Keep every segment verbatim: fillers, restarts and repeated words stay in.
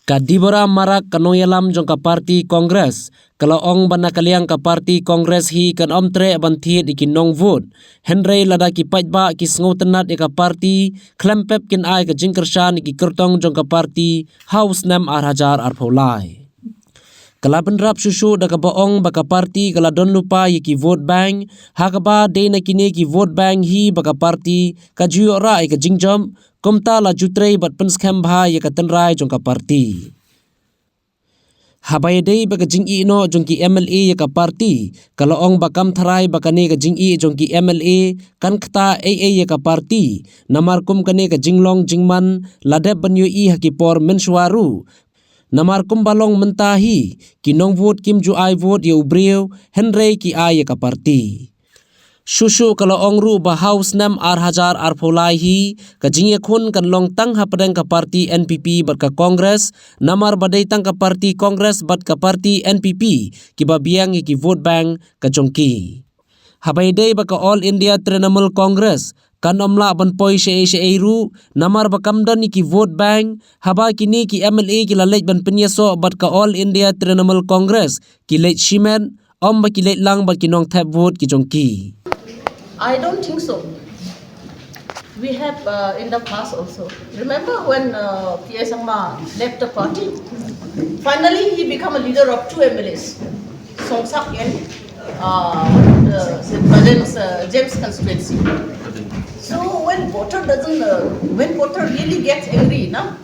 Ka Deborah Marak, ka nongïalam jong ka party Congress, ka la ong ba na ka liang ka party Congress hi kan ym treh ban thied ïa ki nongvote, hynrei lada ki paidbah ki sngewtynnad ïa ka party, khlem pep kin ai ka jingkyrshan ïa ki kyrtong jong ka party ha u snem ar hajar arphew lai. Ka la bynrap shuh shuh da kaba ong ba ka party ka la don lypa ïa ki vote bank, ha kaba dei na kine ki vote bank hi ba ka party ka ju ïoh rah ïa ka jingjop, kumta la ju trei bad pynskhem bha ïa ka tynrai jong ka party. Haba ïadei bad ka jingïehnoh jong ki M L A ïa ka party, ka la ong ba kam tharai ba kane ka jingïeh jong ki M L A kan ktah ei ei ïa ka party, namar kum kane ka jinglong jingman la dep ban ïohi ha ki por mynshuwa ruh. Namar kumba long mynta hi, ki nongvote kim ju ai vote ïa u briew, hynrei ki ai ïa ka party. Shuh shuh ka la ong ruh ba ha u snem ar hajar arphew lai hi, ka jingïakhun kan long tang hapdeng ka party N P P bad ka Congress, namar ba dei tang ka party Congress bad ka party N P P kiba biang ïa ki vote bank ka jong ki. Haba ïadei bad ka All India Trinamool Congress, kan ym lah ban poi shaei shaei ruh, namar ba kam don ïa ki vote bank, haba kine ki M L A ki la leit ban pynïasoh bad ka All India Trinamool Congress, ki leit shimet, ym ba ki leit lang bad ki nongthep vote ki jong ki. I don't think so. We have uh, in the past also. Remember when uh, P A Sangma left the party? Finally, he became a leader of two M L As, Songsak and uh, what, uh, James, uh, James constituency. So when voter doesn't, uh, when voter really gets angry, na,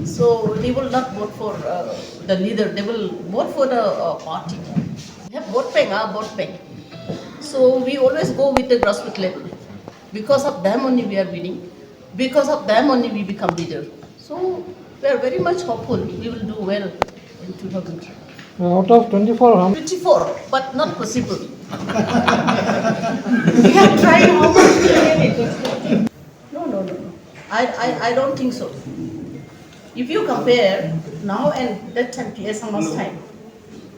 so they will not vote for uh, the leader. They will vote for the uh, party. We have vote bank, ah, vote bank. So we always go with the grassroots level. Because of them only we are winning. Because of them only we become leader. So we are very much hopeful we will do well in two thousand three. Out of twenty-four, how many? twenty-four, but not possible. We have tried how much to get it. No, no, no, no. I, I, I don't think so. If you compare now and that time, P S Sangma's time,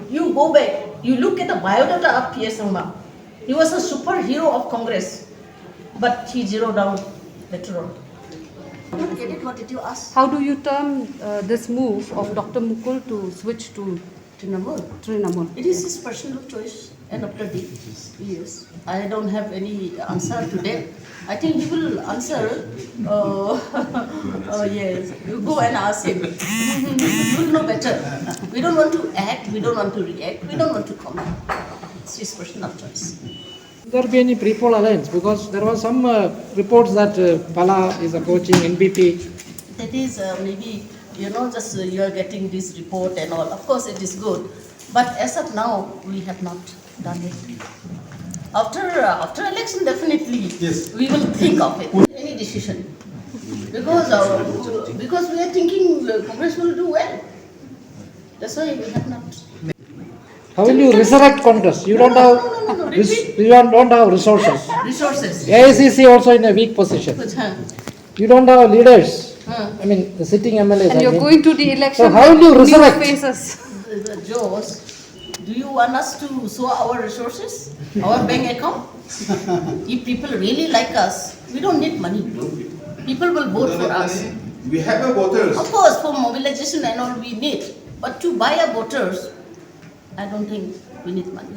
you go back, you look at the biodata of P S Sangma. He was a superhero of Congress, but he zeroed down later on. Don't get it, what did you ask? How do you term uh, this move of Doctor Mukul to switch to Trinamool. Trinamool? It is his personal choice and up to date. Yes. I don't have any answer to that. I think he will answer. Uh, uh, yes. You go and ask him. You will know better. We don't want to act, we don't want to react, we don't want to comment. It's his personal choice. Will there be any pre-poll alliance? Because there were some uh, reports that uh, Pala is approaching N P P. That is uh, maybe, you know, just uh, you are getting this report and all. Of course, it is good. But as of now, we have not done it. After uh, after election, definitely, yes, we will think of it. Any decision. Because, uh, because we are thinking uh, Congress will do well. That's why we have not. How will you resurrect Congress? You don't have No, no, no, no, res- repeat. You don't, don't have resources. Resources. A I C C also in a weak position. Huh. You don't have leaders. Huh. I mean, the sitting M L As. And I you're mean. Going to the election. So how will you New resurrect? Faces. Uh, Josh, do you want us to show our resources, our bank account? If people really like us, we don't need money. People will vote for us. We have a voters. Of course, for mobilization and all we need. But to buy a voters, I don't think we need money.